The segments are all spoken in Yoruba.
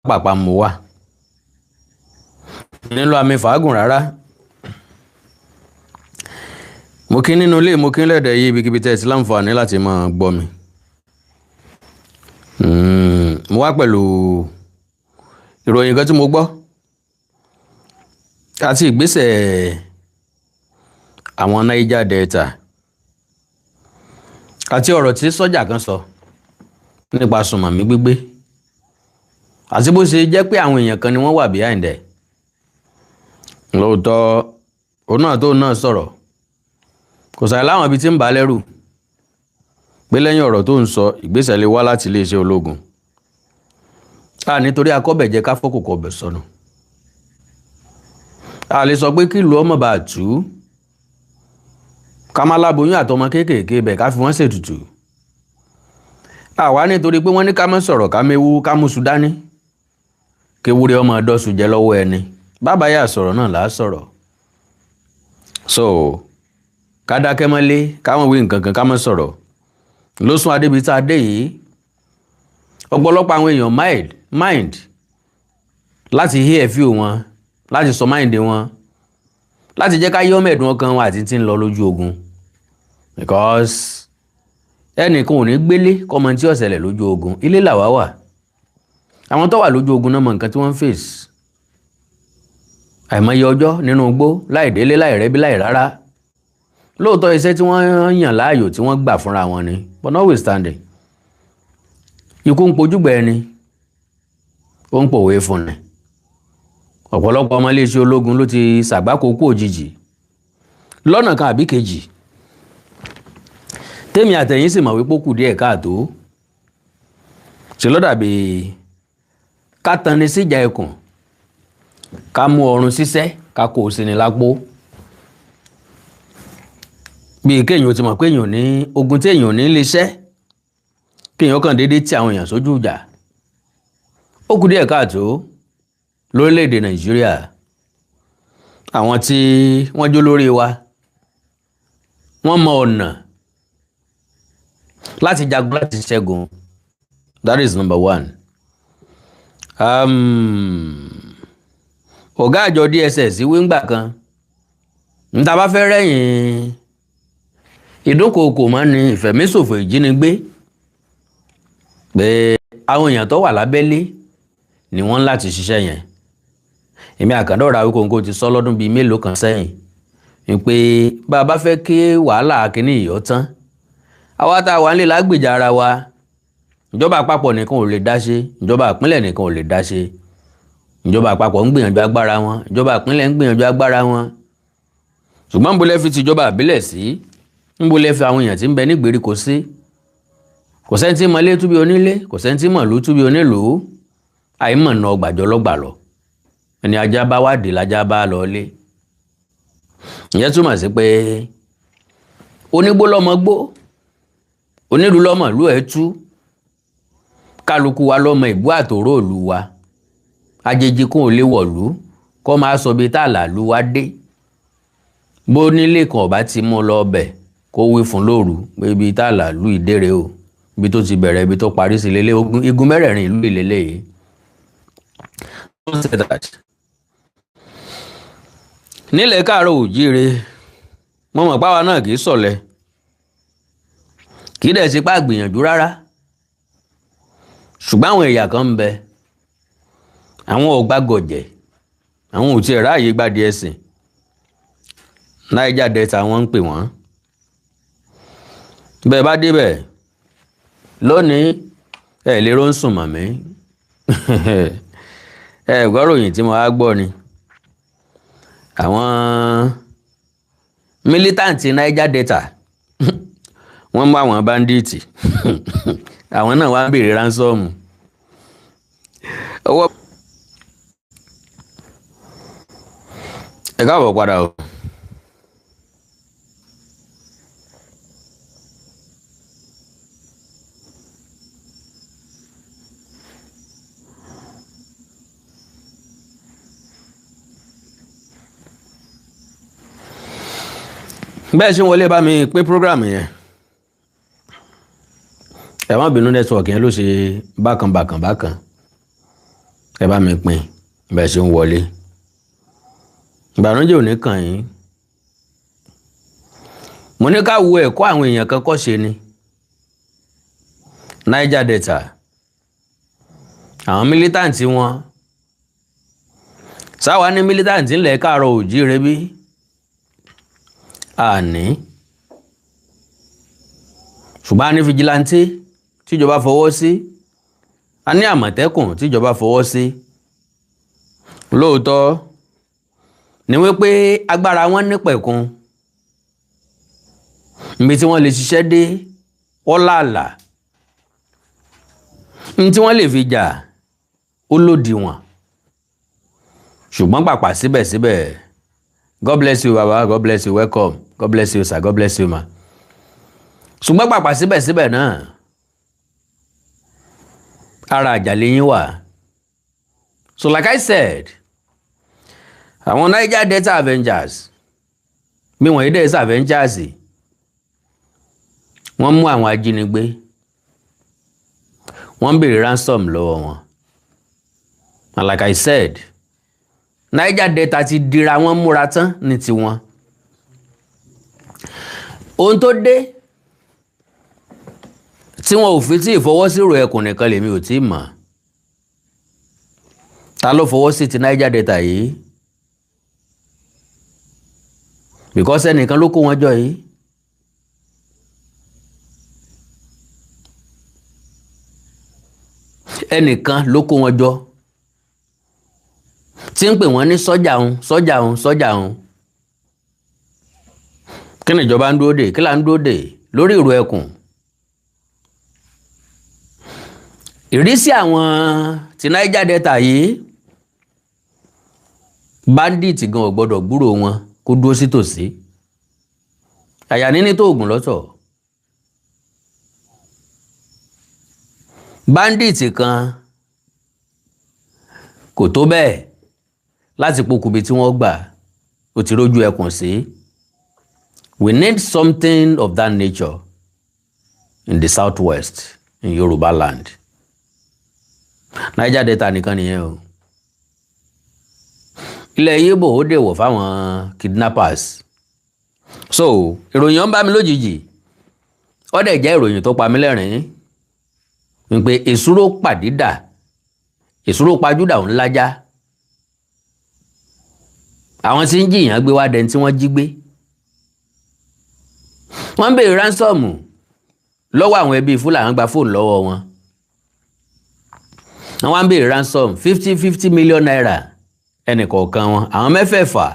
Pápá mo wà nílò àmì fàágùn rárá. Mo kí nínú ilé, mo kí lẹ́dẹ̀ yìí, ibikíbi tẹ́ ẹ ti láǹfààní láti máa gbọ́ mi. Mo wá pẹ̀lú ìròyìn kan tí mo gbọ́ àti ìgbésẹ̀ àwọn Niger Delta àti ọ̀rọ̀ tí sọ́jà kan sọ nípa sùnmọ̀mí gbígbé àti bó ṣe jẹ́ pé àwọn èèyàn kan ni wọ́n wà behind ẹ̀. Lóòótọ́, òun náà tó náà sọ̀rọ̀, kò sàì láwọn ibi tí ń bà á lẹ́rù pé lẹ́yìn ọ̀rọ̀ tó ń sọ, ìgbésẹ̀ lè wá láti iléeṣẹ́ ológun a, nítorí akọ́bẹ̀jẹ ká fọ́kòkò ọbẹ̀ sọnù. A lè sọ pé kí ìlú ọmọ bá tú, ká má láboyún àtọmọ kéékèèké bẹ̀, ká fi wọ́n ṣètùtù. Àwa nítorí pé wọ́n ní ká má sọ̀rọ̀, ká méwú, ká mú sudání, kéwúrẹ́ ọmọ dọ́sùn jẹ lọ́wọ́ ẹni bàbá yà sọ̀rọ̀ náà là á sọ̀rọ̀. So ká dákẹ́ mọ́lé, káwọn wí nǹkan kan, ká má sọ̀rọ̀ ló sún adébi tá a dé yìí. Ọ̀pọ̀lọpọ̀ àwọn èèyàn mind láti hear view wọn, láti sọ mind wọn, láti jẹ́ ká yọ́ mẹ̀dùn ọkàn wọn àti tí ń lọ lójú ogun, because ẹnìkan ò ní gbélé kọ́mọ tí ó ṣẹlẹ̀ lójú ogun. Ilé làwa wà, àwọn tó wà lójú ogun náà mọ nǹkan tí wọ́n ń face. Àìmọye ọjọ́ nínú igbó, láì délé, láì rẹ́bí, láì rárá. Lóòótọ́, iṣẹ́ tí wọ́n yàn láàyò, tí wọ́n gbà fúnra wọn ni, but notwithstanding, ikú ń pojúgbà ẹni, ó ń pòwe fún ni. Ọ̀pọ̀lọpọ̀ ọmọ iléeṣẹ́ ológun ló ti ṣàgbákò kú òjijì lọ́nà kan àbí kejì, tèmi àtẹ̀yìn sì mọ̀ wípé ó kù díẹ̀ káàtó. Ṣe ló dàbí ká tanni síjà ẹkùn, ká mú ọrùn ṣiṣẹ́, ká kó o sí ni lápò, bíi kéèyàn ti mọ̀ pé èèyàn ní ogun tí èèyàn ní lè ṣẹ́, kéèyàn kàn déédéé tí àwọn èèyàn sójú ìjà. Ó kù díẹ̀ káàtó lórílẹ̀‐èdè Nàìjíríà. Àwọn tí wọ́n jó lórí wa, wọ́n mọ ọ̀nà láti jagun, láti ṣẹ́gun. That is number one. Ọ̀gá àjọ DSS wí ńgbà kan níta bá fẹ́ rẹ́yìn ìdúnkookò mọ́ ni ìfẹ̀míṣòfò, ìjínigbé, pé àwọn èèyàn tó wà lábẹ́lé ni wọ́n ń láti ṣiṣẹ́ yẹn. Èmi Àkàndọ̀rọ̀ Awíkonko ti sọ lọ́dún bíi mélòó kan sẹ́yìn pé bá a bá fẹ́ kí wàhálà kínní yìí ó tán, àwa tá a wà nílé lágbèjà ara wa. Ìjọba àpapọ̀ nìkan ò lè dá ṣe, ìjọba ìpínlẹ̀ nìkan ò lè dá ṣe. Ìjọba àpapọ̀ ń gbìyànjú agbára wọn, ìjọba ìpínlẹ̀ ń gbìyànjú agbára wọn, ṣùgbọ́n níbo lẹ fi tìjọba àbílẹ̀ sí? Níbo lẹ fi àwọn èèyàn tí ń bẹ ní ìgbèríko sí? Kò sẹ́ni tí mọ̀lé túbí onílé, kò sẹ́ni tí mọ̀lú túbí onílùú. Àìmọ̀ náà gbàjọ́ lọ́gbà lọ, ẹni ajá bá wádìí lájá bá lọ lé. Ìyẹn túmọ̀ sí pé onígbó lọ́mọ gbó, onílùú lọ́mọ ìlú ẹ̀ tú. Kálukú wa lọ́mọ ìbú àtòrò ìlú wa. Àjèjì kan ò lè wọ̀lú kó máa sọ bíi tá àlàlú wa dé. Bó nílé kan ọba ti mú lọ ọbẹ̀, kó wí fún lóru pé ibi tá àlàlú ìdérè o, ibi tó ti bẹ̀rẹ̀, ibi tó parí sí lélẹ̀, igun mẹ́rẹ̀ẹ̀rin ìlú ìlélẹ̀ yìí. Don't say that. Nílẹ̀ káàárọ̀ òjíire, mo mọ̀ páwa náà kì í sọ̀lẹ̀, kì í dẹ̀ ṣe pá gbìyànjú rárá, ṣùgbọ́n àwọn ẹ̀yà kan ń bẹ, àwọn ò gbàgọ̀jẹ̀, àwọn ò tiẹ̀ ráàyè gbádìí ẹ̀sìn. Niger Delta wọ́n ń pè wọ́n. Bẹ́ẹ̀ bá débẹ̀ lónìí, ẹ̀ lérò ń sùn mọ̀ mí. Ẹ gbọ́ròyìn tí mo á gbọ́ ni àwọn militant Niger Delta, wọ́n mú àwọn bandits, àwọn náà wá ń béèrè ransom owó. Ẹ káàbọ̀ padà o. Bẹ́ẹ̀ ṣe ń wọlé, bá mi pín program yẹn. Ẹ má bínú, network yẹn ló ṣe bákan bákan bákan. Ẹ bá mi pín bẹ́ẹ̀ ṣe ń wọlé. Ìbànújẹ́ ò ní kàn yín. Mo ní ká wo ẹ̀kọ́ àwọn èèyàn kan kọ́ ṣe ni Niger Delta, àwọn militant wọn sáwa ní militant ńlẹ̀ káàárọ̀ òjíire bí àní, ṣùgbọ́n a ní vigilante tíjọba fọwọ́ sí, a ní Àmọ̀tẹ́kùn tíjọba fọwọ́ sí. Lóòótọ́ ni wípé agbára wọn nípẹ̀kun, níbi tí wọ́n lè ṣiṣẹ́ dé ọ̀làlà, ní tí wọ́n lè fi jà ó lòdìwọ̀n, ṣùgbọ́n pàpà síbẹ̀síbẹ̀. God bless you, baba. God bless you. Welcome. God bless you, sir. God bless you, ma. Ṣùgbọ́n pàpà síbẹ̀síbẹ̀ náà, ara àjàlẹ̀ yín wà. So like I said, àwọn Niger Delta Avengers bí wọ́n yìí dẹ̀ sí Avengers, wọ́n mú àwọn ajínigbé, wọ́n ń béèrè ransom lọ́wọ́ wọn. And like I said, Niger Delta ti dira wọn múra tán ní tiwọn. Ohun tó dé tí wọn ò fi tí ìfọwọ́sírò ẹkùn nìkan lèmi ò tí ì mọ̀. Ta ló fọwọ́ sí ti Niger Delta yìí? Because ẹnìkan ló kó wọn jọ yìí. Ẹnìkan ló kó wọn jọ tí ń pè wọ́n ní sọ́jà òun, sọ́jà òun, sọ́jà òun. Kí ni ìjọba ń dúró dè? Kí là ń dúró dè lórí ìrù ẹkùn? Ìrísí àwọn ti Niger Delta yìí, bandit gan ò gbọdọ̀ gbúrò wọn kó dúró sí tòsí. Àyà níní tó oògùn lọ́tọ̀. Bandit kan kò tó bẹ́ẹ̀ láti pokùnbi tí wọ́n gbà ó ti rójú ẹkùn sí. We need something of that nature in the southwest, in Yoruba land. Niger Delta nìkan nìyẹn o. Ilẹ̀ Yíbò, ó dèwọ̀ fáwọn kidnappers. So ìròyìn ọ̀n bá mi lójijì, ó dẹ̀ jẹ́ ìròyìn tó pa mí lẹ́rìn-ín wípé èsúró pàdídà, èsúró pajúdà òun lájá. Àwọn tí ń jìyàn gbé wá dẹni tí wọ́n jí gbé. Wọ́n ń béèrè ransom lọ́wọ́ àwọn ẹbí Fúlàní, gba fóònù lọ́wọ́ wọn. Wọ́n wá ń béèrè ransom 50-50 million naira ẹnì kọ̀ọ̀kan wọn, àwọn mẹ́fẹ̀ẹ̀fà,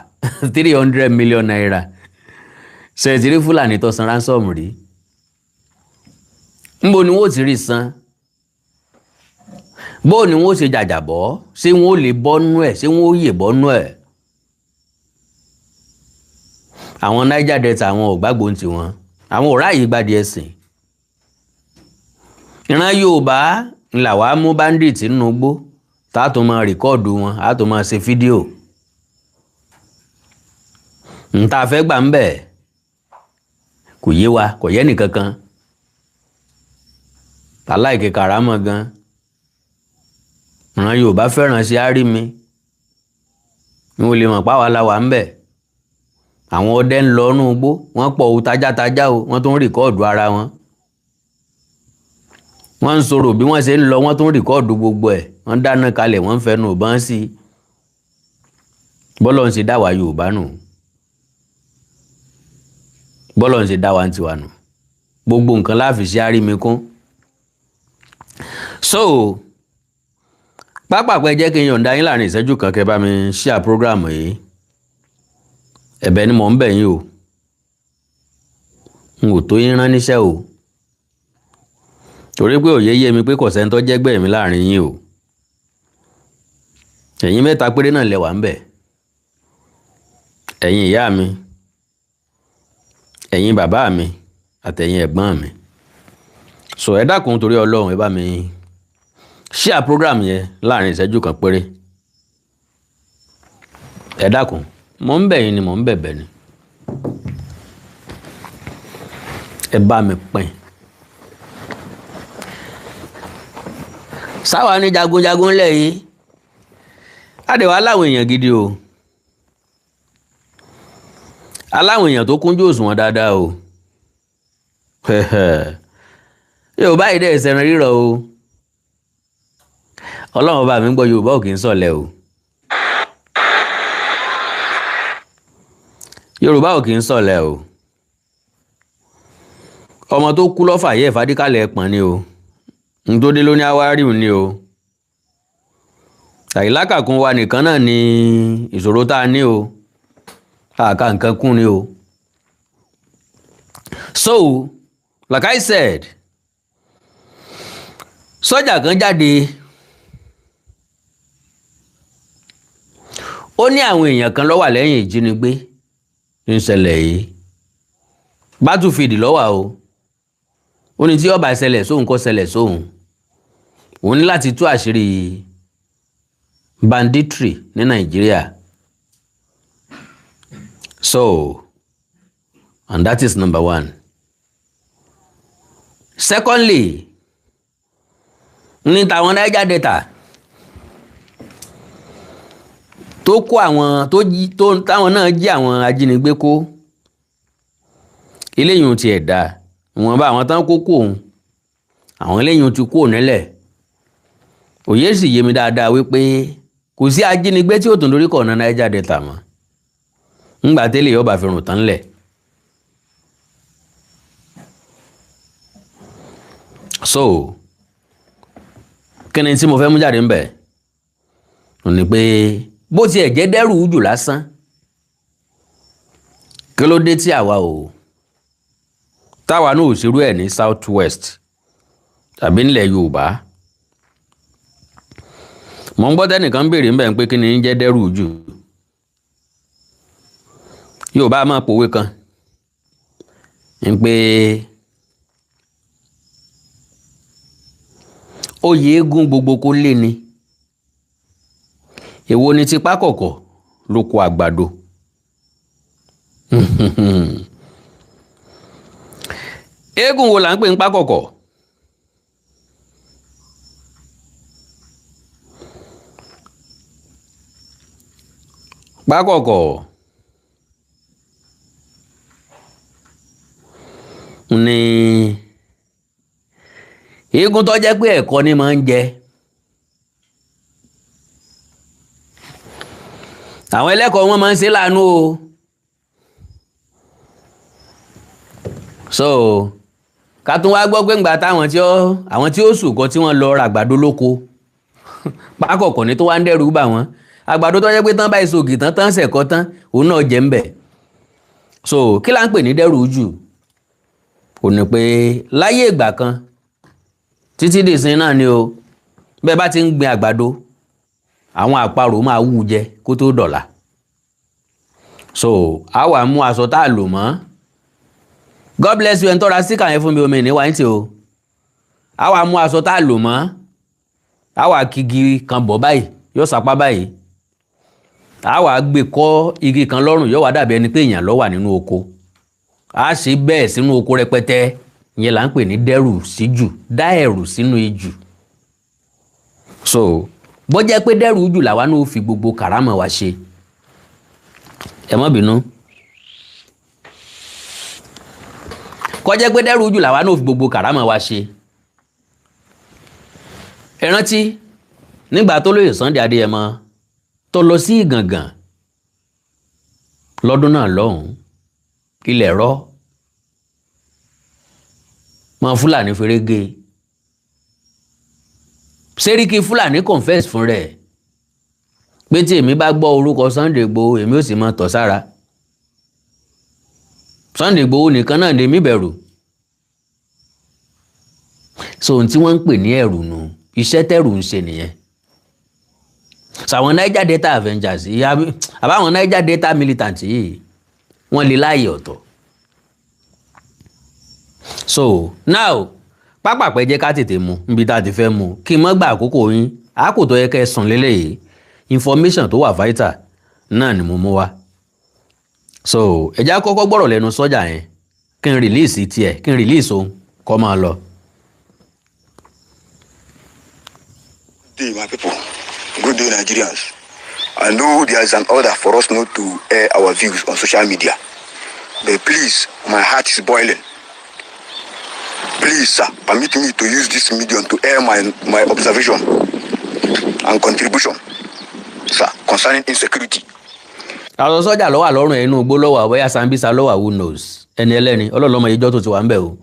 ₦300 million. Ṣètìrí Fúlàní tó san ransom rí? Ńbo ni wọ́n ti rí san? Bó ni wọ́n ṣe jàjàbọ́? Ṣé wọ́n ò lè bọ́nú ẹ̀? Ṣé wọ́n ò yè bọ́nú ẹ̀? Àwọn Niger Delta, àwọn ò gbàgbọ́ ní tiwọn, àwọn ò ráàyè gbádìí ẹ̀sìn. Ìran Yorùbá ńlá wàá mú bandit nínú igbó, tá a tó máa record wọn, a tó máa ṣe fídíò. N tá a fẹ́ gbà ń bẹ̀ kò yé wa, kò yé nìkankan. Aláìkè karamọ́ gan. Ìran Yorùbá fẹ́ràn sí árí mi n ò lè mọ̀ páwa la wà ń bẹ̀. Àwọn ọdẹ ń lọ inú igbó, wọ́n pọ̀ o, tajátajá o, wọ́n tún ń record ara wọn. Wọ́n ń sọ̀rọ̀ bí wọ́n ṣe ń lọ, wọ́n tún ń record gbogbo ẹ̀. Wọ́n dáná kalẹ̀, wọ́n ń fẹnu ìbọn sí i. Bọ́lọ̀ ń ṣe dá wa Yorùbá nù, bọ́lọ̀ ń ṣe dá wa ń tiwa nù. Gbogbo nǹkan láàfin ṣe árí mi kún. So pápákọ̀, ẹ jẹ́ kí n yọ̀ǹda yín láàrin ìṣẹ́jú kan kẹ́ bá mi share program yìí. Ẹ̀bẹ̀ ni mò ń bẹ̀ yín o, n ò tó yín rán níṣẹ́ o, torí pé òye yé mi pé kò sẹ́ni tó jẹ́gbẹ́ mi láàrin yín o. Ẹ̀yin mẹ́ta péré náà lẹ wà ń bẹ̀: ẹ̀yin ìyá mi, ẹ̀yin bàbá mi àtẹ̀yin ẹ̀gbọ́n mi. So ẹ dákun, torí Ọlọ́run, ẹ bá mi share program yẹn láàrin ìṣẹ́jú kan péré. Ẹ dákun, mò ń bẹ̀ yín ni, mò ń bẹ̀bẹ̀ ni, ẹ bá mi pín. Sáwa ní jagunjagun ńlẹ̀ yìí. Àdèwà aláwọn èèyàn gidi o, aláwọn èèyàn tó kúnjú òṣùwọ̀n dáadáa o. Yorùbá yìí dẹ̀ ṣẹran rírọ̀ o. Ọlọ́run bá mi ń gbọ́, Yorùbá ò kì í sọ̀lẹ̀ o. Yorùbá ò kì í sọ̀lẹ̀ o. Ọmọ tó kú lọ́fà yẹ́ ìfadíkàlẹ̀ ẹ̀pọ̀n ni o. N tó dé ló ní awáríù ni o. Àìlákàkún wa nìkan náà ni ìṣòro tá a ní o. Àka nǹkan kún ni o. So, like I said, sọ́jà kan jáde, ó ní àwọn èèyàn kan ló wà lẹ́yìn ìjínigbé ń ṣẹlẹ̀ yìí. Battlefield ló wà o. Ó ní tí ó bá ṣẹlẹ̀ sóhun kó ṣẹlẹ̀ sóhun. Òun ní láti tú àṣírí banditry ní Nàìjíríà. So, and that is number one. Secondly, ní tàwọn Niger Delta tó kó àwọn tó jí tó táwọn náà jí àwọn ajínigbé kó, eléyìí ò tiẹ̀ dáa. Ìwọ̀nba àwọn tán kó kó òun, àwọn eléyìí ti kó nílẹ̀. Òye sì yé mi dáadáa wípé kò sí ajínigbé tí ó tún lórí kọ̀ọ̀nà Niger Delta mọ́ ńgbà tẹ́lẹ̀ yóò bá fi rùn tán lẹ̀. So kí ni tí mo fẹ́ mú jáde ńbẹ̀ ní pé bó tiẹ̀ jẹ́ dẹ́rù jù lásán, kí ló dé tí àwa ò táwa náà ò ṣerú ẹ̀ ní South West tàbí nílẹ̀ Yorùbá? Mò ń gbọ́ tẹ́nìkan béèrè ńbẹ̀ pé kí ni ń jẹ́ dẹ́rù jù. Yorùbá máa pòwe kan ń pé oyè eégún gbogbo kó lé ni, èwo ni tipá kọ̀kọ̀ ló kó àgbàdo. Eégún wo là ń pè ń pákọ̀kọ̀? Pákọ̀kọ̀ ni eégún tó jẹ́ pé ẹ̀kọ ni máa ń jẹ. Àwọn ẹlẹ́kọ̀ọ́ wọn máa ń ṣe láàánú o. So ká tún wá gbọ́ pé ńgbà táwọn tí ó àwọn tí ó sùn kọ́ tí wọ́n lọ ra àgbàdo lóko, pákọ̀kọ̀ ní tó wá ń dẹ́rù bà wọ́n. Àgbàdo tó jẹ́ pé tán báyìí sògì tán tán sẹ̀kọ́ tán, òun náà jẹ́ ń bẹ̀. So kí là ń pè ní dẹ́rù jù? Ò ní pé láyé ìgbà kan títí dìsín náà ni o, bẹ́ẹ̀ bá ti ń gbin àgbàdo, àwọn àparò máa wú jẹ kó tó dọ̀la. So a wà mú aṣọ tá a lò mọ́. God bless you. Ẹ̀ ń tọ́ra síkà yẹn fún mi, omi ìníwá yín tí o. A wà mú aṣọ tá a lò mọ́, a wà kígi kan bọ̀ báyìí, yóò sapá báyìí, a wà gbé kọ́ igi kan lọ́rùn, yóò wá dàbí ẹni pé èèyàn ló wà nínú oko. A ṣe bẹ́ẹ̀ sínú oko rẹpẹtẹ. Ìyẹn là ń pè ní dẹ́rù síjù, dá ẹ̀rù sínú ijù. So bó jẹ́ pé dẹ́rù jù làwa náà fi gbogbo kàrámọ̀ wa ṣe. Ẹ má bínú. Kó jẹ́ pé dẹ́rù jù làwa náà fi gbogbo kàrámọ̀ wa ṣe. Ẹ rántí nígbà tó lóye Sunday Adéyẹmọ tó lọ sí Ìgàngàn lọ́dún náà lọ́hùn-ún, ilẹ̀ rọ́ mọ Fúlàní ferege. Sẹ́ríkì Fúlàní confess fún rẹ̀ pé tí èmi bá gbọ́ orúkọ Sunday Igboho, èmi ò sì máa tọ̀ sára. Sunday Igboho nìkan náà lèmi bẹ̀rù. So ohun tí wọ́n ń pè ní ẹ̀rù nù, iṣẹ́ tẹ̀rù ń ṣe nìyẹn. Sàwọn Niger Delta Avengers yìí, àbáwọn Niger Delta militant yìí, wọ́n lè láàyè ọ̀tọ̀. So now pápápẹ́ jẹ́ ká tètè mu níbi tá a ti fẹ́ mu, kí n mọ́ gbà àkókò yín. Àákò tó yẹ kẹ́ ẹ sùn lélẹ́yìí, information tó wà vital náà ni mo mú wá. So ẹ jẹ́ á kọ́kọ́ gbọ́rọ̀ lẹ́nu sọ́jà yẹn, kí n release tiẹ̀, kí n release òun kó máa lọ. Good day, my people. Good day, Nigerians. I know there is an order for us not to air our views on social media, but please, my heart is boiling. Please, sir, permit me to use this medium to air my observation and contribution, sir, concerning insecurity. Aṣọ sọ́jà ló wà lọ́rùn ẹ̀, inú igbó ló wà, bóyá Sambisa ló wà, who knows? Ẹni ẹlẹ́ni ọlọ́lọ́mọ ìjọ tó ti wà ń bẹ̀ o.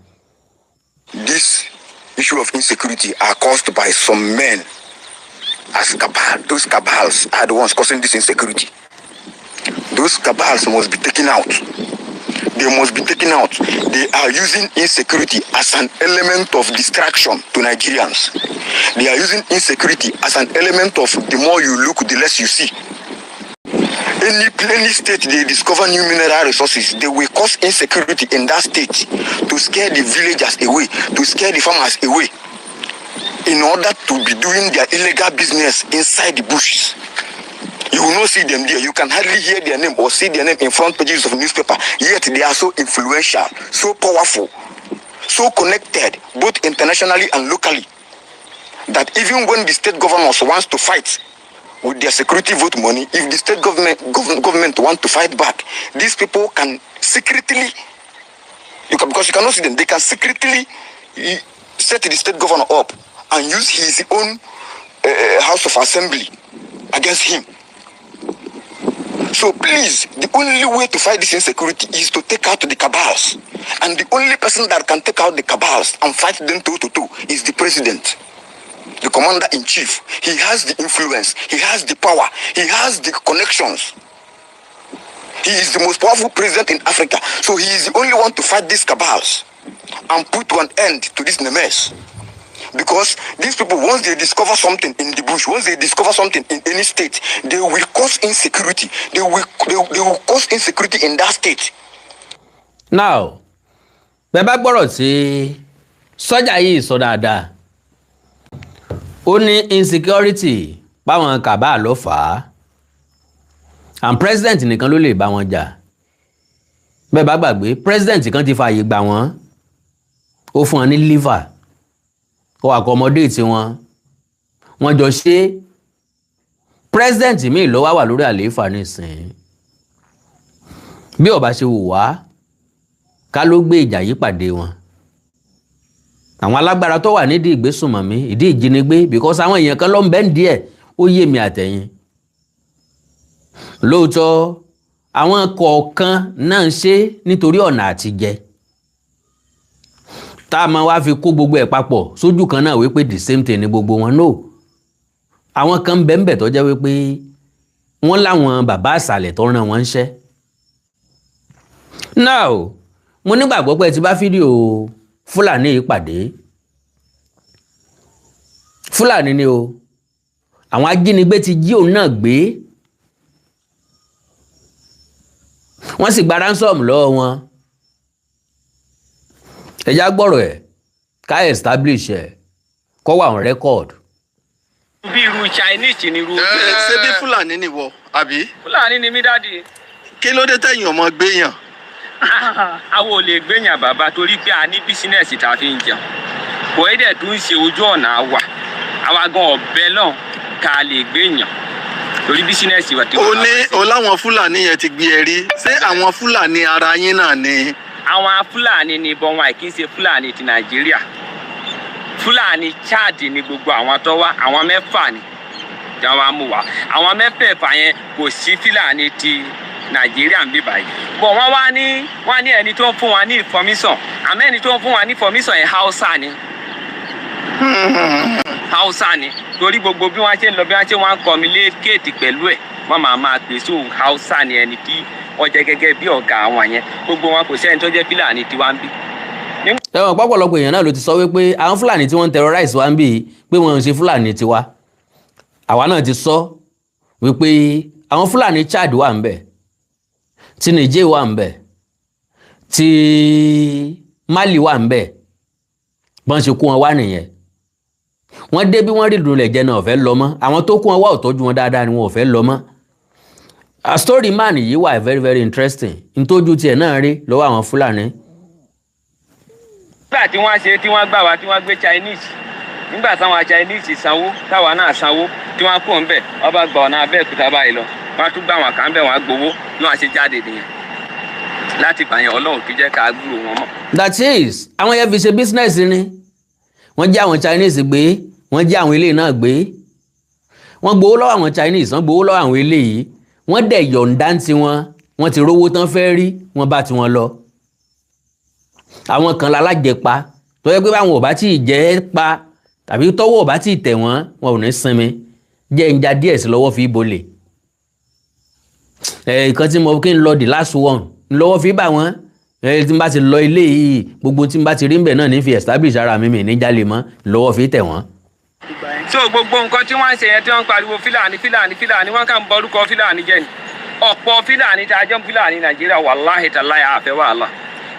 This issue of insecurity are caused by some men as cabal. Those cabals are the ones causing this insecurity. Those cabals must be taken out. They must be taken out. They are using insecurity as an element of distraction to Nigerians. They are using insecurity as an element of the more you look, the less you see. Any state they discover new mineral resources, they will cause insecurity in that state to scare the villagers away, to scare the farmers away, in order to be doing their illegal business inside the bushes. You will not see them there. You can hardly hear their name or see their name in front pages of newspaper. Yet they are so influential, so powerful, so connected, both internationally and locally, that even when the state governors wants to fight with their security vote money, if the state government want to fight back, these people can secretly, because you cannot see them, they can secretly set the state governor up and use his own House of Assembly against him. So please, the only way to fight this insecurity is to take out the cabals. And the only person that can take out the cabals and fight them toe to toe is the president, the commander in chief. He has the influence, he has the power, he has the connections. He is the most powerful president in Africa. So he is the only one to fight these cabals and put an end to this mess. Because these people, once they discover something in the bush, once they discover something in any state, they will cause insecurity. They will cause insecurity in that state. Now, bẹ́ẹ̀ bá gbọ́rọ̀ tí sọ́jà yìí sọ dáadáa, ó ní insecurity páwọn cabal ló fà á and president nìkan ló lè bá wọn jà. Bẹ́ẹ̀ bá gbàgbé, president kan ti fààyè gbà wọ́n, ó fún wọn ní liver, ó accommodate wọn, wọ́n jọ ṣe. President míì ló wá wà lórí àlééfà nísìnyí. Bí ó bá ṣe wù wá ká ló gbé ìjà yìí pàdé wọn, àwọn alágbára tó wà nídìí ìgbésùnmọ̀mí, ìdí ìjínigbé, because àwọn èèyàn kan ló ń bẹ́ ń díẹ̀. Ó yé mi àtẹ̀yìn lóòótọ́, àwọn kọ̀ọ̀kan náà ń ṣe nítorí ọ̀nà àtijẹ, tá a máa wá fi kó gbogbo ẹ̀ papọ̀ sójú kan náà wípé the same thing ni gbogbo wọn. No, àwọn kan ń bẹ ń bẹ tó jẹ́ wípé wọ́n láwọn bàbá àṣàlẹ̀ tó rán wọn ń ṣẹ́. Now, mo nígbàgbọ́ pé ẹ ti bá fídíò Fúlàní yìí pàdé. Fúlàní ni o, àwọn ajínigbé ti jí òun náà gbé, wọ́n sì gba ransom lọ́wọ́ wọn. Ẹ já gbọ́rọ̀ ẹ̀ ká establish ẹ̀ kó wà on record. Bí irú Chinese ni irú. Ṣé bí Fúlàní nìwọ àbí? Fúlàní ni mí, daddy. Kí ló dé tẹ̀yìn ọmọ gbéyàn? Àwọn ò lè gbéyàn, bàbá, torí pé a ní business tá a fi ń jẹun. Kò é dẹ̀ tún ṣe ojú ọ̀nà wa, àwa gan ọ̀bẹ náà ká lè gbéyàn torí business wa ti O ní o láwọn Fúlàní yẹn ti gbé ẹ rí. Ṣé àwọn Fúlàní ara yín náà ni? Àwọn Fúlàní ni bọ́n wọn kì í ṣe Fúlàní ti Nàìjíríà. Fúlàní Chad ni gbogbo àwọn tó wá. Àwọn mẹ́fà ni tí wọ́n wá mú wá. Àwọn mẹ́fẹ̀ẹ̀fà yẹn, kò sí Fúlàní ti Nàìjíríà ń bí báyìí bọ̀. Wọ́n wá ní wọ́n ní ẹni tó ń fún wa ní information, àmọ́ ẹni tó ń fún wa ní information yẹn, Hausa ni, Hausa ni, torí gbogbo bí wọ́n ṣe ń lọ, bí wọ́n ṣe wọ́n ń communicate pẹ̀lú ẹ̀, wọ́n máa máa pè sí òun. Hausa ni ẹni tí wọ́n jẹ́ gẹ́gẹ́ bí ọ̀gá àwọn yẹn. Gbogbo wọn, kò sẹ́ni tó jẹ́ Fúlàní tiwa ń bí. Ẹ̀wọ̀n pọ̀pọ̀lọpọ̀ èèyàn náà ló ti sọ wípé àwọn Fúlàní tí wọ́n ń terrorize wa ń bì í pé wọ́n ń ṣe Fúlàní tiwa. Àwa náà ti sọ wípé àwọn Fúlàní Chad wà ń bẹ̀, ti Niger wà ń bẹ̀, ti Mali wà ń bẹ̀. Bọ́n ṣe kó wọn wá nìyẹn. Wọ́n dé bí wọ́n rí ìdúnlẹ̀ jẹ́ náà, ò fẹ́ lọ mọ́. Àwọn tó kó wọn wá ò tọ́jú wọn dáadáa ni, wọn ò fẹ́ lọ mọ́. A story man yìí wà very very interesting, ntójú tiẹ̀ náà rí lọ́wọ́ àwọn Fúlàní. Nígbà tí wọ́n ṣe tí wọ́n gbà wá, tí wọ́n gbé Chinese Nígbà táwọn Chinese sanwó, táwa náà sanwó, tí wọ́n kó ń bẹ̀, wọ́n bá gba ọ̀nà Abẹ́òkúta báyìí lọ, wọ́n tún gbà wọn kà ń bẹ̀, wọ́n á gbowó náà, ṣe jáde nìyẹn. Láti gbà yẹn, Ọlọ́run tó jẹ́ ká gbúrò wọn mọ́. That is, àwọn yẹn fi ṣe business ni. Wọ́n jí àwọn Chinese gbé, wọ́n jí àwọn eléyìí náà gbé, wọ́n gbowó lọ́wọ́ àwọn Chinese, wọ́n gbowó lọ́wọ́ àwọn eléyìí, wọ́n dẹ̀ yọ̀ǹda ń tiwọn. Wọ́n ti rówó tán fẹ́ rí, wọ́n bá tiwọn lọ. Àwọn kan lálájẹpa tó yẹ pé báwọn ò bá tí ì jẹ́ pa tàbí tọ́wọ́ ò bá tí ì tẹ̀ wọ́n, wọn ò ní sinmi. Jẹ́ ń ja díẹ̀ sí lọ́wọ́ fi bolè ẹ̀ ìkan tí mo kí n lọ, the last one lọ́wọ́ fi bá wọn ẹ. Tí n bá ti lọ ilé yìí, gbogbo tí n bá ti rí nbẹ náà ní fi establish ara mi, mi ní jalè mọ́, lọ́wọ́ fi tẹ̀ wọ́n. So gbogbo nǹkan tí wọ́n ń ṣe yẹn, tí wọ́n ń pariwo Fúlàní, Fúlàní, Fúlàní, wọ́n kàn ń bọrúkọ Fúlàní jẹ́ ni. Ọ̀pọ̀ Fúlàní tá a jẹ́ Fúlàní Nàìjíríà, wàláhì tàláhì, àfẹ́ wàhálà.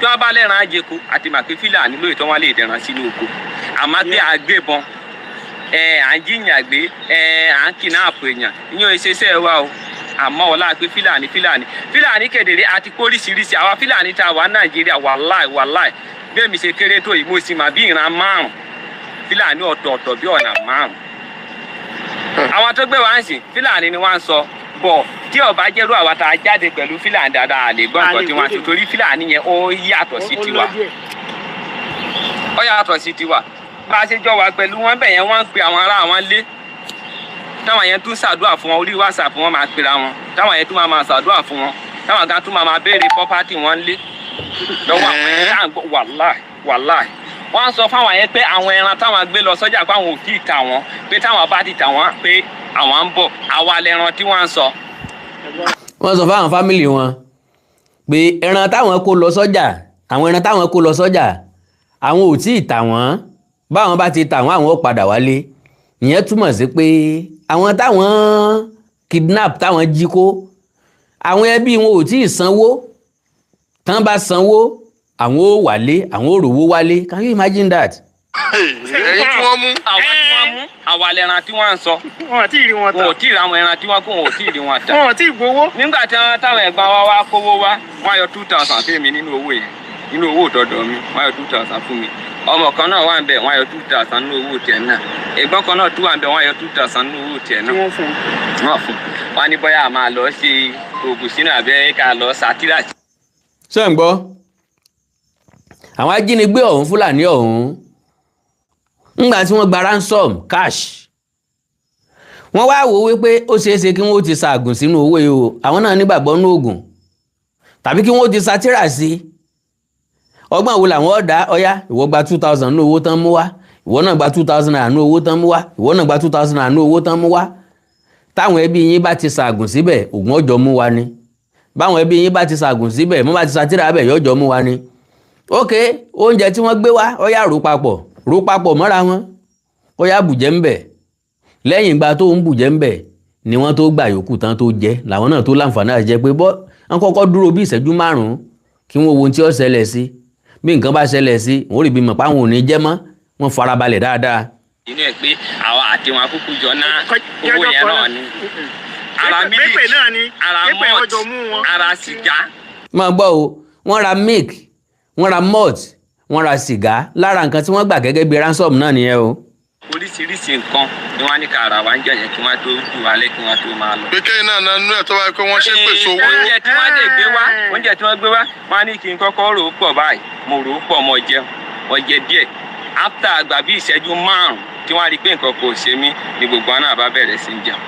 Tí wọ́n bá lẹ́ran àjẹkù àti màpé Fúlàní lóye tí wọ́n lè dẹ̀ran sínú oko, àmọ́ pé àgbébọn ẹ, à ń jíyàn gbé ẹ, à ń kidnap èèyàn, ìyẹn ò ṣe iṣẹ́ wa o. Àmọ́ ọlá pé Fúlàní, Fúlàní, Fúlàní kedere àti kóríṣiríṣi àwa Fúlàní tá a wà Nàìjíríà, wàláì, wàláì, bí èmi ṣe kéré tó yìí, mo sì mà bí ìran márùn Fúlàní ọ̀tọ̀ọ̀tọ̀, bí ọ̀nà márùn. Àwọn tó gbé wa ń sìn, Fúlàní ni wọ́n ń sọ bọ̀. Tí ó bá jẹ́rú àwa tá a jáde pẹ̀lú Fúlàní dáadáa, a lè gbọ́ nǹkan tí wọ́n sọ, torí Fúlàní yẹn ó yàtọ̀ sí tiwa, ó yàtọ̀ sí tiwa. Bá a ṣe jọ wà pẹ̀lú wọn bẹ̀ yẹn, wọ́n ń pe àwọn ará àwọn lé táwọn yẹn tún ṣàdúrà fún wọn. Orí WhatsApp wọn máa pera wọn, táwọn yẹn tún máa ṣàdúrà fún wọn, táwọn kan tún máa béèrè property wọn lé lọ́wọ́ àwọn yẹn tá à ń gbọ́. Wàláì, wàláì, wọ́n sọ fáwọn yẹn pé àwọn ẹran táwọn gbé lọ sọ́jà, pé àwọn ò tí ì tà wọ́n, pé táwọn bá ti tà wọ́n, pé àwọn ń bọ̀. Àwa lẹran tí wọ́n ń sọ. Wọ́n sọ fáwọn family wọn pé ẹran táwọn kó lọ sọ́jà, àwọn ẹran táwọn kó lọ sọ́jà, àwọn ò tí ì tà wọ́n. Báwọn bá ti tà wọ́n, àwọn ò padà wálé. Ìyẹn túmọ̀ sí pé àwọn táwọn kidnap, táwọn jí kó, àwọn ẹbí wọn ò tí ì sanwó. Tán bá sanwó, àwọn ò wálé, àwọn ò rówó wálé. Can you imagine that? Ẹ̀yin tí wọ́n mú. Àwa tí wọ́n mú, àwa lẹran tí wọ́n ń sọ. Wọn àti ìrí wọn tà. Wọn ò tí ì ra àwọn ẹran tí wọ́n kó, wọn ò tí ì rí wọn tà. Wọn àti ìgbowó. Nígbà tí wọ́n táwọn ẹ̀gbọ́n wa wá kówó wá, wọ́n yọ 2,000 fún mi nínú owó yẹn, nínú owó ìdọ̀dọ̀ mi. Wọ́n yọ 2,000 fún mi. Ọmọ kan náà wà ń bẹ̀, wọ́n yọ 2,000 nínú owó tiẹ̀ náà. Ẹ̀gbọ́n kan náà tún wà ń bẹ̀, wọ́n yọ 2,000 nínú owó tiẹ̀ tí náà. Wọ́n fún un. Wọ́n fún wọn ní bóyá a máa lọ ṣe oògùn sínú àbẹ́ ká lọ sátírà. Ṣé ń gbọ́? Àwọn ajínigbé ọ̀hún, Fúlàní ọ̀hún, ńgbà tí wọ́n gba ransom cash, wọ́n wá wò wípé ó ṣeé ṣe kí wọ́n ti ṣaàgùn sínú owó yìí o. Àwọn náà nígbàgbọ́ nínú oògùn, tàbí kí wọ́n ti ṣàtírà sí i. Ọgbọ́n wo làwọn ọ̀dà? Ọ̀yá, ìwọ gba 2,000 nínú owó tán mú wá, ìwọ náà gba 2,000 nínú owó tán mú wá, ìwọ náà gba 2,000 nínú owó tán mú wá. Táwọn ẹbí yín bá ti ṣaàgùn síbẹ̀, ògùn ọjọ́ mú wa ni. Báwọn ẹbí yín bá ti ṣaàgùn síbẹ̀, mo bá ti ṣàtírà bẹ̀, yọjọ́ mú wa ni. Ok, oúnjẹ tí wọ́n gbé wá, ọ̀yá, rò papọ̀, rò papọ̀ mọ́ra wọn, ọ̀yá, bùjẹ́ ń bẹ̀. Lẹ́yìn ìgbà tó ń bùjẹ́ ń bẹ̀ ni wọ́n tó gbà yòókù tán tó jẹ́ làwọn náà tó láǹfààní àti jẹ́ pé bọ́. Wọ́n kọ́kọ́ dúró bí ìṣẹ́jú 5 kí wọ́n wo ohun tí ó ṣẹlẹ̀ sí. Bí nǹkan bá ṣẹlẹ̀ sí, wọ́n rí bí mọ̀ páwọn ò ní jẹ́ mọ́. Wọ́n farabalẹ̀ dáadáa. Inú ẹ̀ pé àwa àti wọn kúkú jọ ná owó yẹn náà ni ara pépè mílíkì náà ni ara pépè malt ọjọ́ mú wọn. ara sìgá. Máa gbọ́ o, wọ́n ra milk, wọ́n ra malt, wọ́n ra sìgá. Lára nǹkan tí wọ́n gbà gẹ́gẹ́ bí ransom náà nìyẹn o. Oríṣiríṣi nǹkan ni wọ́n ní ká ara wa ń jẹ yẹn kí wọ́n tó jù wálé, kí wọ́n tó máa lọ. Pé kẹ́yìn náà nánú ẹ̀ tó bá yẹ pé wọ́n ṣépè sówó. Oúnjẹ tí wọ́n lè gbé wá, oúnjẹ tí wọ́n gbé wá, wọ́n á ní kí n kọ́kọ́ rò ó pọ̀ báyìí. Mo rò ó pọ̀, mo jẹun, mo jẹ díẹ̀. After àgbà bí ìṣẹ́jú 5 tí wọ́n á rí i pé nǹkan kò ṣe mí ni gbogbo wọn náà bá bẹ̀rẹ̀ sí í jẹun.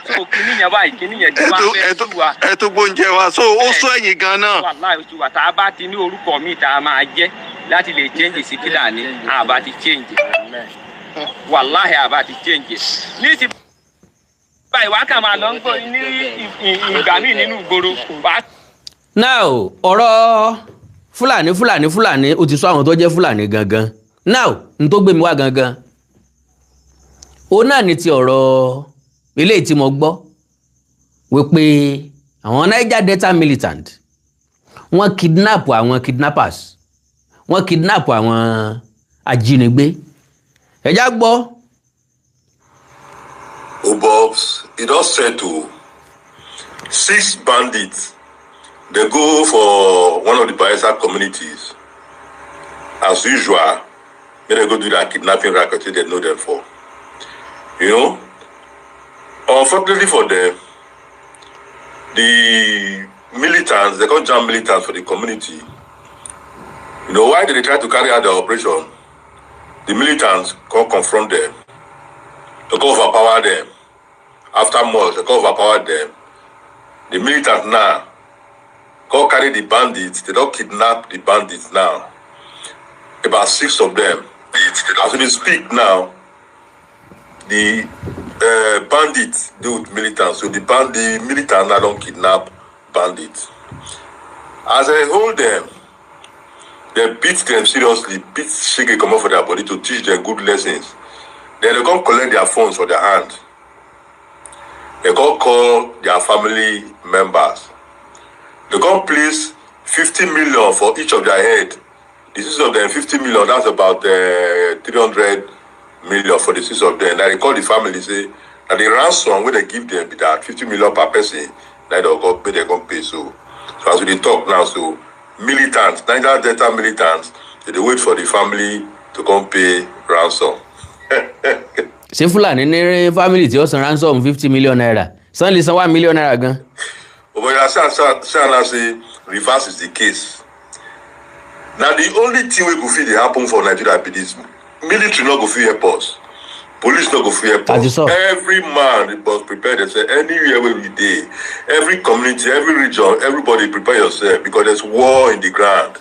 So kíní yẹn báyìí, kíní yẹn tí wọ́n fẹ́ sú wa. Ẹ tó gbóúnjẹ wa, so ó sọ ẹ̀yìn gan náà. Wàláhì, oṣù wa tá a bá ti ní orúkọ míì tá a máa jẹ́ láti lè change sí Fúlàní, àbá ti change. Wàláhì, àbá ti change. Ní ti báyìí, wàá kà máa lọ ń gbọ́ ní ìgbà míì nínú ìgboro wàá Now, ọ̀rọ̀ Fúlàní, Fúlàní, Fúlàní, ó ti sọ àwọn tó jẹ́ Fúlàní gangan. Now, n tó gbé mi wá gangan, òun náà ní ti ọ̀rọ̀ eléyìí tí mo gbọ́ wípé àwọn Niger Delta militant, wọ́n kidnap àwọn kidnappers, wọ́n kidnap àwọn ajínigbé. Ẹ̀já gbọ́. Obobs, e don settle. Six bandits dey go for one of the Bayelsa communities. As usual, Make dem go do their kidnapping racket wey dem know dem for. Unfortunately for them, the militants, they come jam militants for the community. Why did they try to carry out the operation? The militants come confront them. They come overpower them. After months, they come overpower them. The militants now come carry the bandits. They don't kidnap the bandits now. About six of them. As we speak now, the bandits deal with militants. So the militants now don't kidnap bandits. As I hold them, they beat them seriously, beat shege come out for their body to teach them good lessons. Then they come collect their phones for their hand. They come call their family members. They come place 50 million for each of their head. The six of them, 50 million, that's about 300 million for the six of them. Now they call the family, say, now the ransom wey they give them be that 50 million per person. Now they go pay, they go pay. So as we dey talk now, so militants, Niger Delta militants, they dey wait for the family to come pay ransom. Ṣé Fúlàní ní family tí ó san ransom ₦50 million? San lè san ₦1 million gan. But you see now say reverse is the case. Na the only thing wey go fit dey happen for Nigeria be this: military no go fit help us, police no go fit help Àti us. sọ. Every man must prepare themselves anywhere wey we dey, every community, every region, everybody prepare yourself, because there's war in the ground.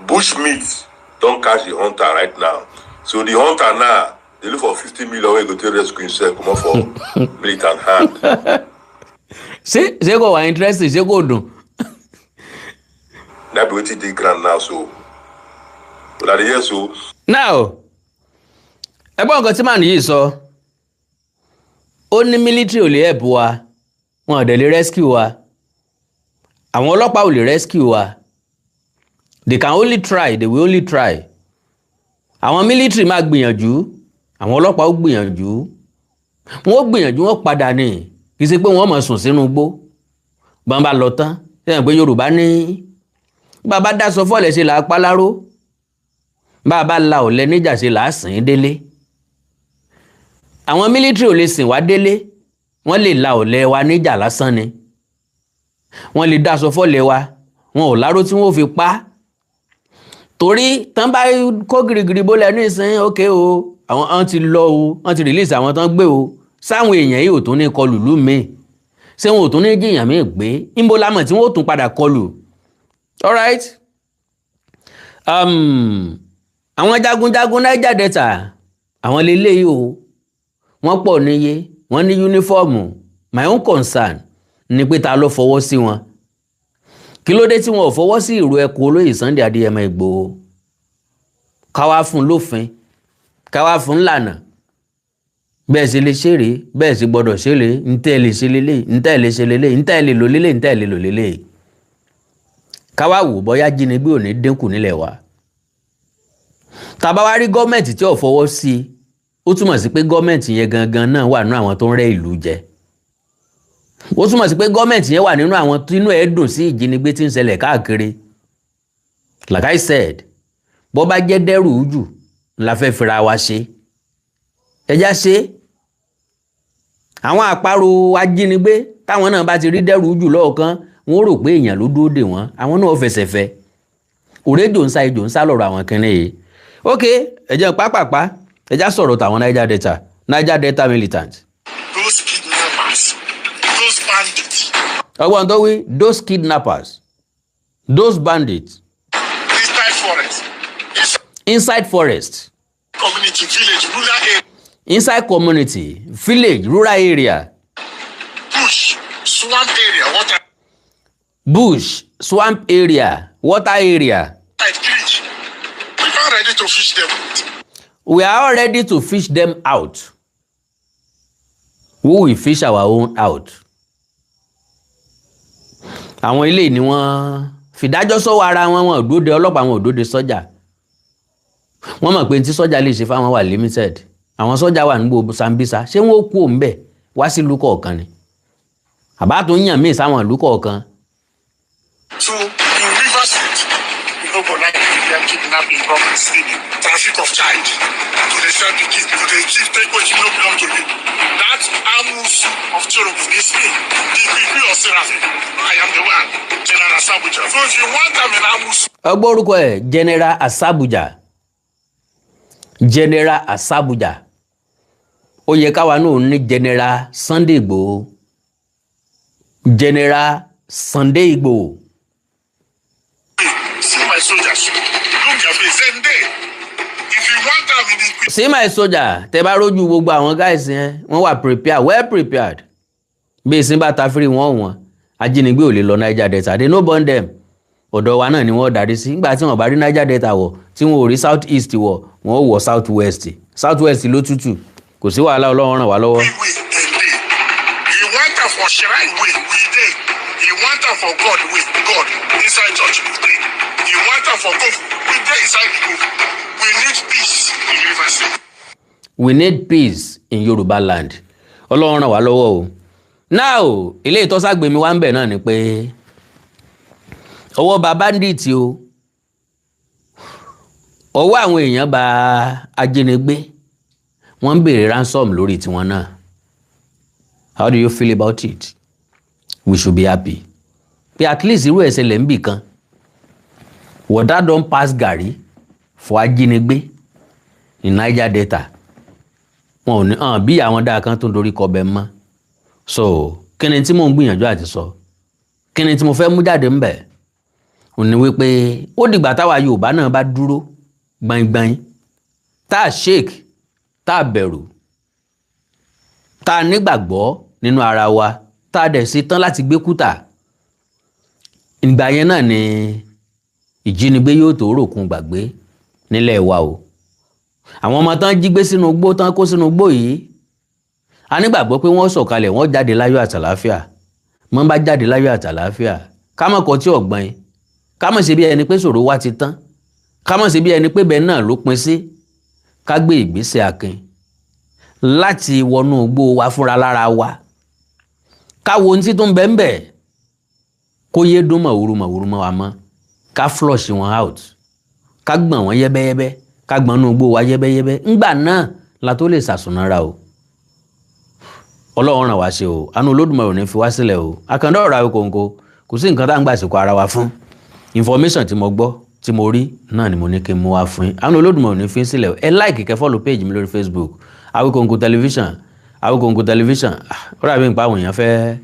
Bush meat don catch the hunter right now. So the hunter now dey look for 50 million wey go take rescue himself comot for militant hand. Ṣé kò wá interesting? Ṣé kò dùn? Na be wetin dey ground now. So una dey hear so. Now, ẹgbọ́n nǹkan tí màá nìyí sọ. Ó ní military ò lè help wa, wọn ò dẹ̀ lè rescue wa, àwọn ọlọ́pàá ò lè rescue wa. They can only try, they will only try. Àwọn military máa gbìyànjú, àwọn ọlọ́pàá ó gbìyànjú, wọ́n ó gbìyànjú, wọ́n padà ní. Kì í ṣe pé wọ́n máa sùn sínú igbó bọ́n bá lọ tán. Sẹ́yìn pé Yorùbá ní bàbá dáṣọ fọ́ọ̀lẹ̀ ṣe là á pálárò, bàbá la ọ̀lẹ níjà ṣe là á sìn ín délé. Àwọn military ò lè sìn wá délé. Wọ́n lè la ọ̀lẹ wa níjà lásán ni. Wọ́n lè dáṣọ fọ́ọ̀lẹ̀ wa, wọn ò láró tí wọ́n ò fi pa á, torí tán bá kó girigiri bólẹ̀ nísìnyí, ókè o, àwọn ọ̀n ti lọ o, wọ́n ti release àwọn tán gbé o. Sáwọn èèyàn yìí ò tún ní kọlù lú mi? Ṣé wọn ò tún ní jìyàn míì gbé? Ńbo lámọ̀ tí wọ́n ò tún padà kọlù? Alright, àwọn jagunjagun Niger Delta, àwọn leléyìí o, wọ́n pọ̀ níye, wọ́n ní uniform. My own concern ni pé ta ló fọwọ́ sí wọn? Kí ló dé tí wọn ò fọwọ́ sí ìró ẹkùn olóyè Sunday Adéyẹmọ Ìgbòho? Káwá fún lófin, káwá fún lànà, bẹ́ẹ̀ ṣe lè ṣeré, bẹ́ẹ̀ ṣe gbọ́dọ̀ ṣeré, ntẹ́ lè ṣe lélẹ̀, ntẹ́ lè ṣe lélẹ̀, ntẹ́ lè lò lélẹ̀, ntẹ́ lè lò lélẹ̀. Káwá wò bóyá jínigbé ò ní dínkù nílẹ̀ wa. Tàbá wá rí gọ́ọ̀mẹ̀ntì tí ò fọwọ́ sí i, ó túmọ̀ sí pé gọ́ọ̀mẹ̀ntì yẹn gangan náà wà nínú àwọn tó ń rẹ́ ìlú jẹ. Ó túmọ̀ sí pé gọ́ọ̀mẹ̀ntì yẹn wà nínú àwọn tínú ẹ̀ dùn sí ìjínigbé tí ń ṣẹlẹ̀ káàkiri. Like I said, bó bá jẹ́ dẹ́rù jù la fẹ́ fira wa ṣe, ẹjá ṣe. Àwọn àparò ajínigbé táwọn náà bá ti rí dẹ́rù jù lọ́ọ̀kan, wọ́n rò pé èèyàn ló dúró dè wọ́n, àwọn náà fẹsẹ̀ fẹ́. Òrèjò ń sá, ejò ń sá lọ́rọ̀ àwọn kìnìún yìí. Ok, ẹ jẹ́ pápápá, ẹ já sọ̀rọ̀ tàwọn Niger Delta, Niger Delta militant. Those kidnappers, those bandits Ọgbọ́n tó wí: those kidnappers, those bandits inside forest, inside inside forest, community, village, rural area, inside community, village, rural area, bush, swamp area, water bush, swamp area, water area, creek. We are ready to fish them. We are all ready to fish them out. We will fish our own out. Àwọn ilé ni wọ́n fìdájọ́ sọ́wọ́ ara wọn. Wọn ò dúró de ọlọ́pàá, wọn ò dúró de sọ́jà. Wọ́n mọ̀ pé tí sọ́jà lè ṣe fáwọn wà limited. Àwọn sọ́jà wà nígbò Sambisa. Ṣé wọ́n ó kú òun bẹ̀ wá sí ìlú kọ̀ọ̀kan ni? Àbá tó ń yàn míì sáwọn ìlú kọ̀ọ̀kan. So in Rivers State, we no go like them. Kidnapping, robbery, stealing, traffic of child, to dey sell pikin, to dey thief take wetin no belong to you. That amusu of cherubim is me, the Ikwikwi of Seraphim. I am the one, General Asabuja. So if you want am in amusu, Ọgbọ́n orúkọ ẹ̀, General Asabuja, General Asabuja. Ó yẹ káwa náà ní General Sunday Igboho, General Sunday Igboho. See my soldiers, look their face, then they. If you want am in the See my soldier. Tẹ bá rójú gbogbo àwọn guys yẹn, wọ́n wà prepared, well prepared. Bí ìsín bá ta fírí wọn, wọn ajínigbé ò lè lọ Niger Delta. They no born them. Ọ̀dọ̀ wa náà ni wọ́n darí sí. Nígbà tí wọ́n bá rí Niger Delta wọ̀, tí wọ́n ò rí South East wọ̀, wọ́n ó wọ̀ South West. South West ló tútù, kò sí wàhálà. Ọlọ́run ràn wá lọ́wọ́. Way, dem dey. You want am for shrine way, we dey. You want am for God way, God inside church, we dey. You want am for God, we dey inside the group. We need peace in Rivers State. We need peace in Yorùbá land. Ọlọ́run ràn wá lọ́wọ́ o. Now, ilé ìtọ́sàgbèmí wa ń bẹ̀ náà ni pé ọwọ́ bá bandit o, ọwọ́ àwọn èèyàn bá ajínigbé, wọ́n ń béèrè ransom lórí tiwọn náà. How do you feel about it? We should be happy pé at least irú ẹ̀sẹ̀ lẹ̀ ń bì kan. Water don pass garri for ajínigbé ní Niger Delta. Wọn ò ní hàn bí àwọn dáa kan tó ń dorí kọ bẹ́ẹ̀ mọ́. So kí ni tí mò ń gbìyànjú àti sọ? Kí ni tí mo fẹ́ mú jáde ńbẹ̀? Ò ní wípé ó dìgbà táwa Yorùbá náà bá dúró gbaingbain, tá a shake, tá a bẹ̀rù, tá a nígbàgbọ́ nínú ara wa, tá a dẹ̀ ṣe tán láti gbé kútà, ìgbà yẹn náà ni ìjínigbé yóò tó ròkun gbàgbé nílẹ̀ wa o. Àwọn ọmọ tán jí gbé sínú igbó, tán kó sínú igbó yìí, a nígbàgbọ́ pé wọ́n sọ̀kalẹ̀, wọ́n jáde láyọ̀ àtàláfíà. Mọ́ bá jáde láyọ̀ àtàláfíà, ká mọ̀ kọ́ tí ọ̀gbọ́n yìí, ká mọ̀ ṣe bí ẹni pé ṣòro wá ti tán, ká mọ̀ ṣe bí ẹni pé bẹ́ẹ̀ náà ló pin sí, ká gbé ìgbésẹ̀ akin láti wọnú igbó wa fúnra lára wa, ká wo ohun tí tó ń bẹ ń bẹ̀, kó yé dún mọ̀wúrú mọ̀wúrú mọ́ wa mọ́, ká flush wọn out, ká gbọ̀n wọ́n yẹ́bẹ́yẹ́bẹ́, ká gbọ̀n nú igbó wa yẹ́bẹ́yẹ́bẹ́. Ńgbà náà la tó lè ṣàsùnnára o. Ọlọ́run ràn wá ṣe o. Àánú Olódùmarè ò ní fi wá sílẹ̀ o. Àkàndá ọ̀rọ̀ Awíkonko, kò sí nǹkan tá à ń gbà sìnkú ara wa fún. Information tí mo gbọ́, tí mo rí náà ni mo ní kí n mú wá fún yín. Àánú Olódùmarè ò ní fi sílẹ̀ o. Ẹ like, kẹ́ follow page mi lórí Facebook, Awíkonko Television, Awíkonko Television. Ó dàbí nípa àwọn èèyàn fẹ́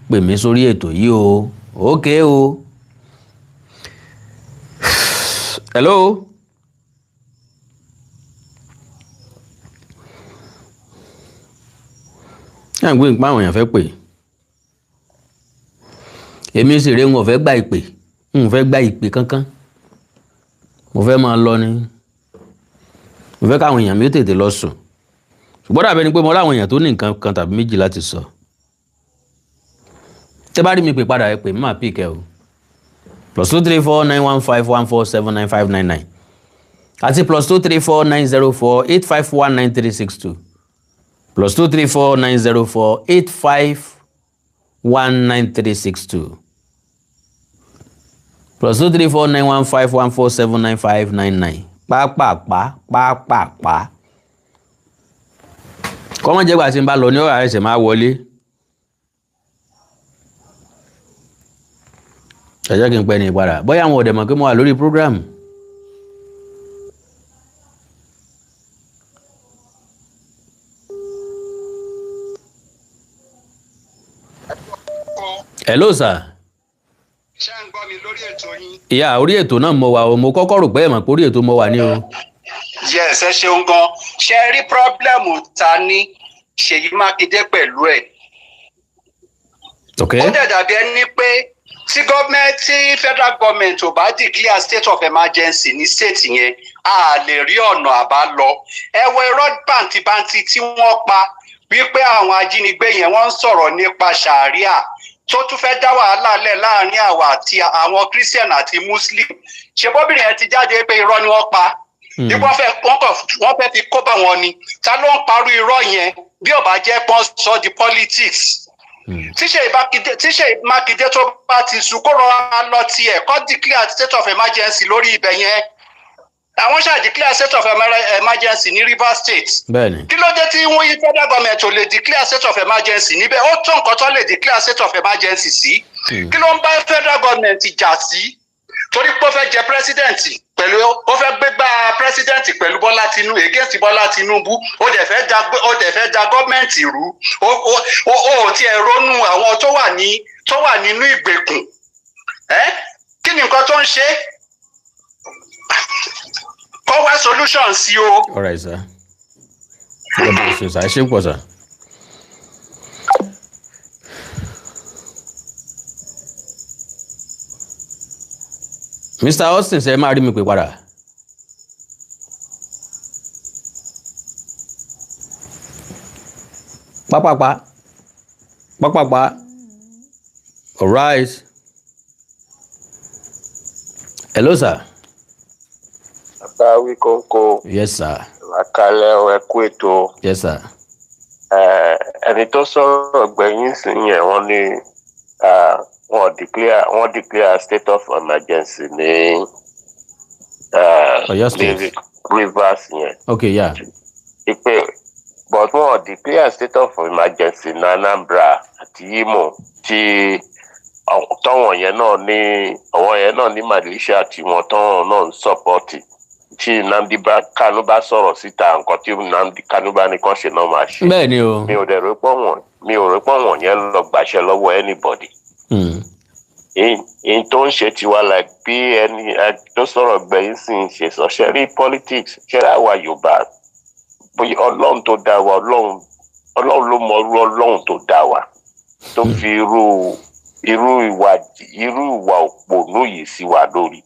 pè mí sórí ètò yìí o. Ok o, hello. Ẹ̀ ń gbé nípa àwọn èèyàn fẹ́ pè èmi sì rèé. N ò fẹ́ gba ìpè, n ò fẹ́ gba ìpè kankan. Mo fẹ́ máa lọ ni. Mo fẹ́ káwọn èèyàn mi ó tètè lọ sùn, ṣùgbọ́n dàbí ẹni pé mo ráwọn èèyàn tó ní nǹkan kan tàbí méjì láti sọ. Tẹ́ bá rí mi pè padà, ẹ pè mí, máa pick ẹ o. +2349151479599 àti +2349048519362, +2349048519362, +2349151479599. Pápápá pápápá, kọ́mọ̀jẹ́gbà tí n bá lọ ní ọ̀rọ̀ àìsàn máa wọlé. Ẹ jẹ́ kí n pẹ́ ní ìpadà, bóyá àwọn ọ̀dẹ̀ mọ̀ pé mo wà lórí program. Hello sir. Ṣé ń gbọ́ mi lórí ètò yín? Ìyá, orí ètò náà mo wà o. Mo kọ́kọ́ rò pé ẹ̀ mọ̀ pé orí ètò mo wà ní o. Yes, ẹ ṣeun gan. Ṣe rí problem ta ní Ṣèyí Mákindé pẹ̀lú ẹ̀? Ok. Ó dẹ̀ dàbí ẹni pé tí gọ́ọ̀mẹ̀ntì, tí federal government ò bá declare state of emergency ní state yẹn, a lè rí ọ̀nà àbálọ. Ẹ wo irọ́ bàǹtìbàǹtì tí wọ́n pa wípé àwọn ajínigbé yẹn, wọ́n ń sọ̀rọ̀ nípa sharia tó tún fẹ́ dá wàhálà lẹ̀ láàrin àwa àti àwọn Christian àti Muslim. Ṣe bóbìnrin yẹn ti jáde pé irọ́ ni wọ́n pa? Bí wọ́n fẹ́, wọ́n kàn wọ́n fẹ́ fi kó bá wọn ni. Ta ló ń parú irọ́ yẹn bí ò bá jẹ́ pọ́n sọ di politics? Tí Ṣèyí Mákindé tó bá ti sùn, kó rọra lọ tiẹ̀, kó declare state of emergency lórí ibẹ̀ yẹn. Àwọn ṣáà declare state of emergency ní Rivers State. Bẹ́ẹ̀ni. Kí ló dé tí wọ́n yí federal government ò lè declare state of emergency níbẹ̀? Ó tó nǹkan tó lè declare state of emergency sí. Kí ló ń bá federal government jà sí? Torí pé ó fẹ́ jẹ president pẹ̀lú, ó fẹ́ gbégbá president pẹ̀lú Bọ́lá Tinubu, against Bọ́lá Tinubu. Ó dẹ̀ fẹ́ da gọ́ọ̀mẹ̀ntì rú. Ó tiẹ̀ ronú àwọn tó wà nínú ìgbèkùn. Ẹ́, kí ni nǹkan tó ń ṣe? Kọ́ wá solution sí o. All right, sir. God bless you, sir. Ẹ ṣé pọ̀, sir. Mr. Austin, ṣe máa rí mi pè padà. Pápápá pápápá. All right. Hello, sir. Bàbá Wíkóńkó. Yes, sir. Àkàlẹ̀, ẹ kú ètò. Yes, sir. Ẹni tó sọ̀rọ̀ gbẹ̀yìn sí yẹn, wọ́n ní wọ́n declare state of emergency ní Ọ̀yọ́ State. ní Rivers yẹn. Ipe but wọ́n declare state of emergency ní Anambra àti Imo, tí tọ́wọ̀n yẹn náà ní, àwọn yẹn náà ní militia tí wọ́n tọ́wọ̀n náà ń support. Tí Nnamdi Kanu bá sọ̀rọ̀ síta, nǹkan tí Nnamdi Kanu bá ní kán ṣe náà máa ṣe. Bẹ́ẹ̀ ni o. Mi ò rò pọ̀ wọ́n yẹn lọ gbàṣẹ lọ́wọ́ anybody. In tó ń ṣe tiwa, like bí ẹni tó sọ̀rọ̀ gbẹ̀yìn sì ń ṣe sọ, ṣe rí politics, ṣe rí àwa Yorùbá, bóyá Ọlọ́run tó dá wa, Ọlọ́run ló mọ irú Ọlọ́run tó dá wa, tó fi irú ìwà òpònú yìí sí wa lórí.